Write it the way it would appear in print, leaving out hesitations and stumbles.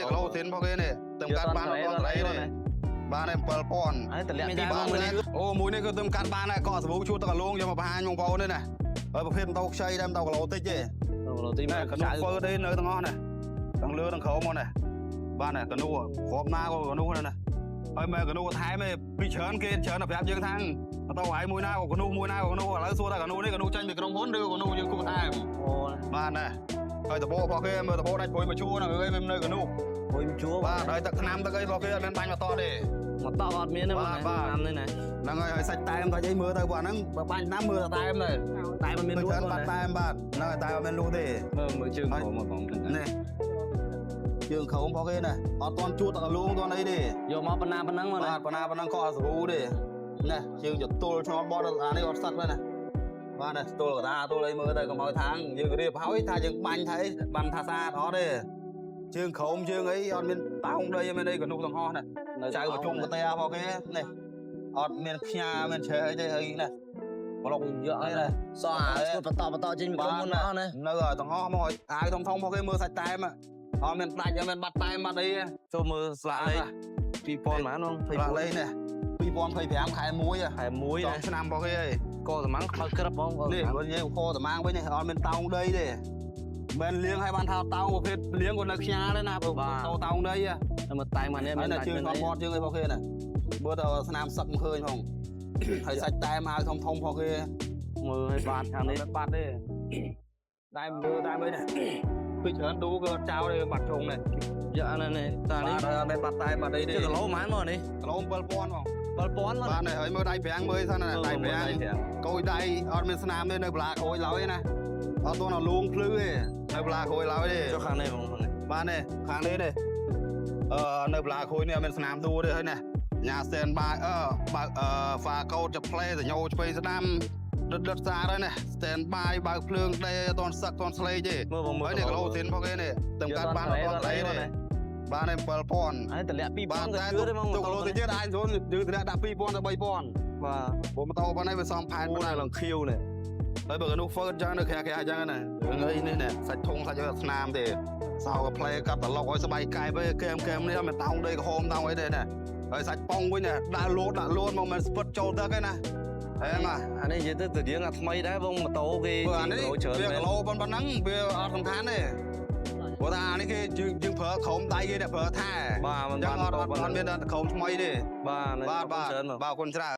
នេះគីឡូស៊ីនរបស់គេនេះទៅកាត់បានអត់អីទេបាទនេះ7000 ហើយតម្លាក់ពី បាទ មួយនេះ អូមួយនេះគឺទៅកាត់បានដែរកក់សាប៊ូជួតទឹកកលងយកមកបង្ហាញបងប្អូននេះណាហើយប្រភេទម៉ូតូខ្ចីដែរម៉ូតូគីឡូតិចទេ គីឡូទី ណែកនុះហ្វឺទេនៅទាំងអស់ណាទាំងលើទាំងក្រោមមកណាបាទណាកនុះគ្រាប់ណាក៏កនុះដែរណាហើយមែនកនុះថែមឯងពីច្រើនគេច្រើនតែប្រាប់យើងថាម៉ូតូហើយមួយណាក៏កនុះមួយណាក៏កនុះឥឡូវសួរថាកនុះនេះកនុះចាញ់ពីក្រុមហ៊ុនឬកនុះយើងគូថែម អូ បាទណាហើយដបរបស់គេមើលដបដាច់ព្រួយមកជួរហ្នឹងអើយវានៅកនុះ មួយជួ បាទហើយទឹកថ្នាំទឹកអីរបស់គេអត់មានបាញ់មកតទេ មកតអត់មានទេបងណានេះណា ហ្នឹងហើយហើយសាច់តែមតែអីមើលទៅបាទហ្នឹងបើបាញ់ថ្នាំមើលតែតែមដែរ តែมันមាន មិន លក់ ច្រើនបាត់តែមបាទហ្នឹងហើយតែអត់មានលក់ទេ មើលមើលជើងក្រោមមកបង នេះជើងក្រោមរបស់គេណាអត់ទាន់ជួតតកលងទាន់អីទេ យកមកប៉ុណ្ណាប៉ុណ្ណឹងមកណា បាទប៉ុណ្ណាប៉ុណ្ណឹងក៏អត់ស្រួលទេណាជើងចទល់ឆ្នល់បត់អានេះអត់សឹកដែរណាបាទណាទល់កដាទល់អីមើលទៅកុំឲ្យថាងយើងរៀបហើយថាយើងបាញ់ថាអីបានថាស្អាតអត់ទេជើងក្រោមជើងអីអត់មានតោងដីអត់មានអីកនុះទាំងអស់ណាចៅប្រជុំកតារបស់គេនេះអត់មានខ្ញាមានឆេះអីទេអីណាប្លុក យក អីណា សោះអាស្គត់បន្តបន្តចេញពីក្រុមហ៊ុនអស់ណា នៅឲ្យទាំងអស់មកឲ្យអាវធំធំរបស់គេមើលសាច់តែមអត់មានដាច់អត់មានបាត់តែមបាត់អីទេ ចូលមើលស្លាកលេខ2000ប៉ុន្មានបង ស្លាកលេខនេះ2025ខែ1 ខែ1 ចង់ ណា ឆ្នាំរបស់គេអី កសម្ាំងខ្មៅក្រឹបបងក នេះ សម្ាំង បើនិយាយខតំាងវិញនេះអត់មានតោងដីទេមិនលាងឲ្យបានថាតោងប្រភេទលាងក៏នៅខ្ញាដែរណាព្រោះតោងដី មើលតែមកនេះ ហើយនៅជើងគាត់បត់ជើងអីរបស់គេណាមើលទៅស្នាមសឹកមិនឃើញផងហើយសាច់តែមអាវធំធំរបស់គេ មើលឲ្យបាតខាងនេះ បាត់ទេតែមើលតែមើលនេះពីច្រើនឌូគឺអត់ចោលទេបាត់ជុងនេះ យកអានេះតានេះ បាទអត់មានបាត់តែបាត់អីទេ ជិះគីឡូប៉ុន្មានមកនេះ គីឡូ7000បង 7000មក បាទនេះហើយមើលដៃប្រាំងមើលសិនណាដៃប្រាំងកូចដៃអត់មានស្នាមទេនៅបន្លាក្រួយឡើយណាអត់ទាន់ដល់លួងភ្លឺទេនៅបន្លាក្រួយឡើយទេ ចុះខាងនេះបង បាទនេះខាងនេះទេអឺនៅបន្លាក្រួយនេះអត់មានស្នាមដួទេហើយណាញ៉ាសែនបាយអឺបើកអឺហ្វាកោតจะផ្លេសញ្ញោឆ្វេងស្ដាំដិតដិតស្អាតហើយណា stand by បើកភ្លើងដេអត់ទាន់សឹកអត់ទាន់ស្លេកទេ មើលបងមើល ហើយនេះគីឡូស៊ីនរបស់គេនេះទៅកាត់បានអត់ទាន់ស្អីទេបាទនេះ7000 ហើយតម្លាក់2000 បាទ ទៅ តែ ជឿទេបង ទៅគីឡូទៅទៀតអាចស្រួលយើងតម្លាក់ដាក់2000ទៅ3000 បាទ ព្រោះម៉ូតូប៉ុណ្ណេះវាសំផែន អូ ប៉ុណ្ណេះ ឡើងខៀវនេះ ហើយបើកនុះហ្វឺតចឹងនៅក្រៅក្រៅចឹងណារឿងអីនេះណាសាច់ធុងសាច់អីអត់ស្នាមទេសោកផ្លែកាត់ត្រឡុកឲ្យស្បែកកែបអីកែមកែមនេះអត់មានតោងដីក្រហមតោងអីទេណាហើយសាច់ប៉ុងវិញណាដើរលោតដាក់លោតមកមិនស្ពឹតចូលទឹកទេណាហេមក អានេះនិយាយទៅទៅរៀងអាថ្មីដែរបងម៉ូតូគេ ព្រោះអានេះ ច្រើន វាគីឡូប៉ុណ្ណឹងវាអត់សំខាន់ទេព្រោះថាអានេះគេយើងយើងប្រើក្រុមដៃគេអ្នកប្រើថែ បាទមិន អញ្ចឹ បាន ងអត់អត់អត់មានក្រុមថ្មីទេ បាទ បាទបាទ ច្រើនបង បាទអរគុណច្រើន។